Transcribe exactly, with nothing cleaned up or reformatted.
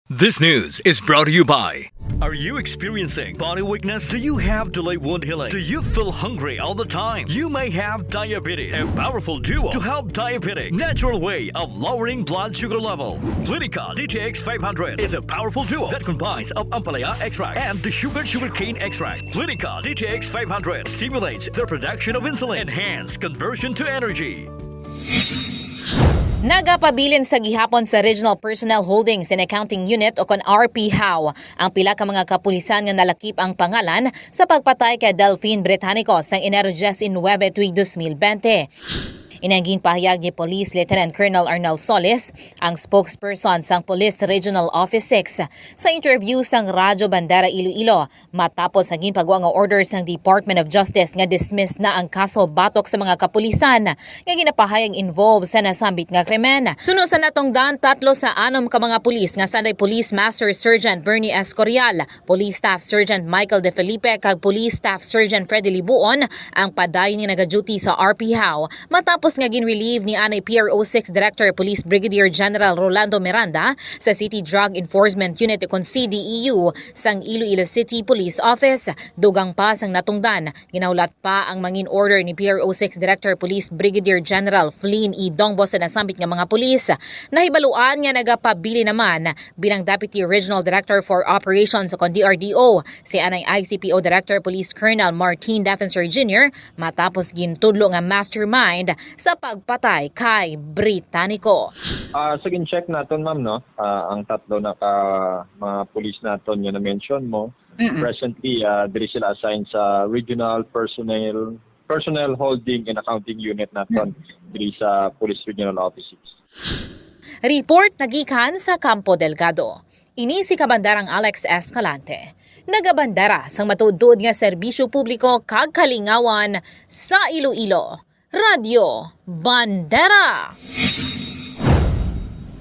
This news is brought to you by. Are you experiencing body weakness? Do you have delayed wound healing? Do you feel hungry all the time? You may have diabetes. A powerful duo to help diabetic natural way of lowering blood sugar level. Clinica D T X five hundred is a powerful duo that combines of ampalaya extract and the sugar sugarcane extract. Clinica D T X five hundred stimulates the production of insulin, enhance conversion to energy. Nagapabilin sa gihapon sa Regional Personnel Holdings and Accounting Unit o kon R P how ang pila ka mga kapulisan nga nalakip ang pangalan sa pagpatay kay Delphine Britannico sang Enero diecinuebe tuig dos mil bente. Inang ginpahayag ni Police Lieutenant Colonel Arnel Solis, ang spokesperson sang Police Regional Office six, sa interview sang Radyo Bandera Iloilo matapos ang ginpagwa nga order sang Department of Justice nga dismiss na ang kaso batok sa mga kapulisan nga ginapahayag involved sa nasambit nga krimen. Suno sa natungdan, tatlo sa anom ka mga pulis nga sanday Police Master Sergeant Bernie Escorial, Police Staff Sergeant Michael De Felipe kag Police Staff Sergeant Freddy Libuon ang padayon nga nagaduty sa R P how matapos nga gin-relieve ni anay P R O six Director Police Brigadier General Rolando Miranda sa City Drug Enforcement Unit kon C D E U sang Iloilo City Police Office. Dugang pa sang natungdan, ginahulat pa ang mangin order ni P R O six Director Police Brigadier General Flynn E. Dongbo sa nasambit nga mga pulis. Nahibaluan nga nagapabilin naman bilang Deputy Regional Director for Operations kon D R D O si anay I C P O Director Police Colonel Martin Defensor Junior matapos gintudlo nga mastermind sa pagpatay kay Britannico. Ah, sa gin-check naton, ma'am, no, ah, ang tatlo na ka mga pulis naton nga na-mention mo, presently, ah, diri sila assigned sa Regional Personnel Personnel Holding and Accounting Unit naton diri sa Police Regional Office six. Report nagikan sa Campo Delgado. Ini si Kabandarang Alex Escalante. Nagabandera sang matuod-tuod nga serbisyo publiko kag kalingawan sa Iloilo. Radyo Bandera.